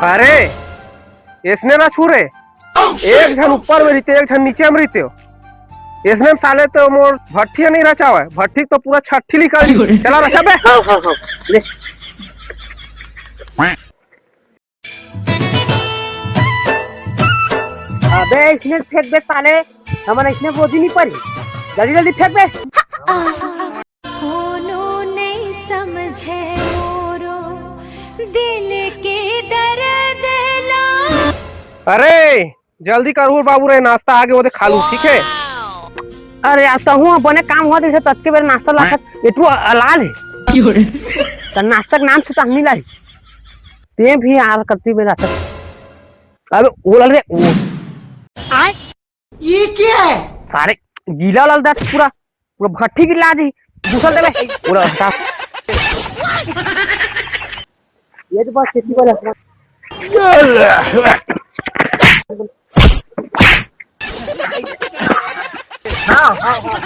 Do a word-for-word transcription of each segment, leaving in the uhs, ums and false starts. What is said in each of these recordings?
अरे, इसने ना छू रे। एक झन ऊपर में रहिते, एक झन नीचे में रहिते हो। इसने में साले तो मोर भट्ठी नहीं रचावा है, भट्ठी तो पूरा छट्ठी निकाल दी। चला रचा बे। हाँ, हाँ, हाँ, ले। अबे, इसने फेंक दे साले, हमन इसने बोझी नहीं पड़ी। जल्दी, जल्दी फेंक बे। कोनो नहीं समझे मोरो दिल के दर्द ला। अरे, जल्दी करहू बाबू रे, नाश्ता आगे ओदे खा लू, ठीक है? अरे यार, तहूँ बने काम हुआ, जैसे ततके बेर नाश्ता लाखत, एटू अलाल है। त नाश्ता के नाम से तो हम नहीं लाई। ते भी यार करती बेर नाश्ता। अबे, वो लल रे, वो। ये क्या है? सारे गीला लल दा पूरा, पूरा भट्ठी गिला दी। दूसर देबे, पूरा हटा। ये तो बात खेती वाला है। हाँ, हाँ, हाँ।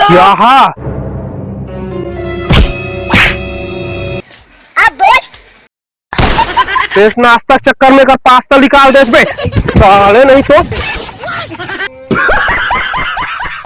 क्या? तेस नाश्ता के चक्कर में कर पास्ता निकाल देस बे। साले नहीं तो।